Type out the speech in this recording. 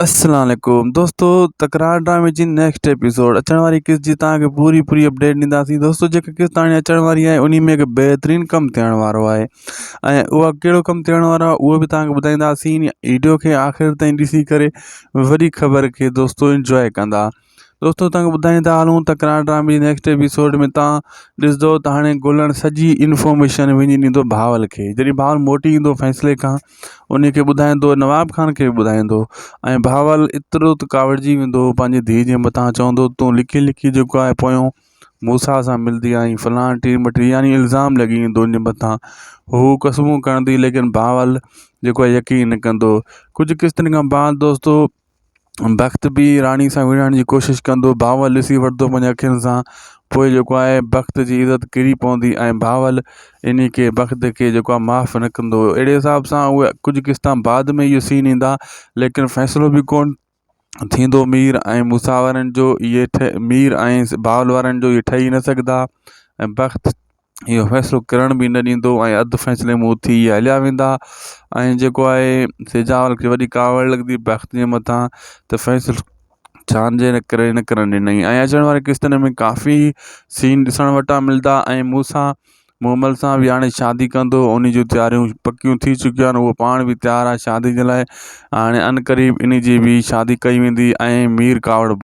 السلام عليڪم دوستو تڪرار ڊرامي جي نيڪسٽ ايپيسوڊ اچڻ واري قسط جي توهان کي پوري پوري اپڊيٽ ڏينداسين دوستو جيڪا قسط هاڻي اچڻ واري آهي انهي ۾ هڪ بهترين ڪم ٿيڻ وارو آهي ۽ اها ڪهڙو ڪم ٿيڻ وارو آهي اهو به توهان کي ٻڌائينداسين ويڊيو کي آخر تائين ڏسي ڪري وڏي خبر کي دوستو انجواء ڪندا دوستو توهان کي ٻڌائيندا هلون تڪرار ڊرامي جي نيڪسٽ ايپيسوڊ ۾ توهان ڏسندو ته هاڻي گلڻ سڄي انفارميشن وڃي ڏيندو بهاول کي جڏهن بهاول موٽي ايندو فيصلي کان ان کي ٻڌائيندو نواب خان کي به ٻڌائيندو ۽ بهاول ايترو ته ڪاوڙجي ويندو پنهنجي ڌيء جي مٿان چوندو تون لڪي لڪي جيڪو آهي پويون موسيٰ سان ملندي آهين فلان ٽي مٽي يعني الزام لڳي ويندو ان جي مٿان هو قسمون کڻندي ليڪن بهاول جيڪو آهي يقين نه ڪندو ڪجهه قسطن کان بعد دوستو بخت به راڻي سان وڙهڻ جي ڪوشش ڪندو بهاول ڏسي وٺندو پنهنجي اکين سان پوء جيڪو آهي بخت جي عزت ڪري پوندي ۽ بهاول انهي کي بخت کي جيڪو آهي معاف نه ڪندو اهڙي حساب سان اهي ڪجهه قسطا بعد ۾ اهو سين ايندا ليڪن فيصلو به ڪونه ٿيندو مير ۽ موسيٰ وارن جو اهي مير ۽ بهاول وارن جو اهي ٺهي نه سگهندا ۽ بخت اهو فيصلو ڪرڻ به نه ڏيندو ۽ اڌ فيصلي مان اٿي اهي هليا ويندا ۽ جيڪو آهي سجاول کي وڏي ڪاوڙ لڳندي بخت جي مٿان ته فيصلو ڇا جي ڪري نه ڪرڻ ڏنئي ۽ اچڻ واري قسطن ۾ ڪافي سين ڏسڻ وٽان ملدا ۽ مون سان مومل سان به هاڻي شادي ڪندو ان جون تياريون پڪيون ٿي چڪيون آهن اهو پاڻ به تيار آهي شادي جي لاء هاڻي عنقريب ان جي به شادي ڪئي ويندي ۽ مير ڪاوڙ.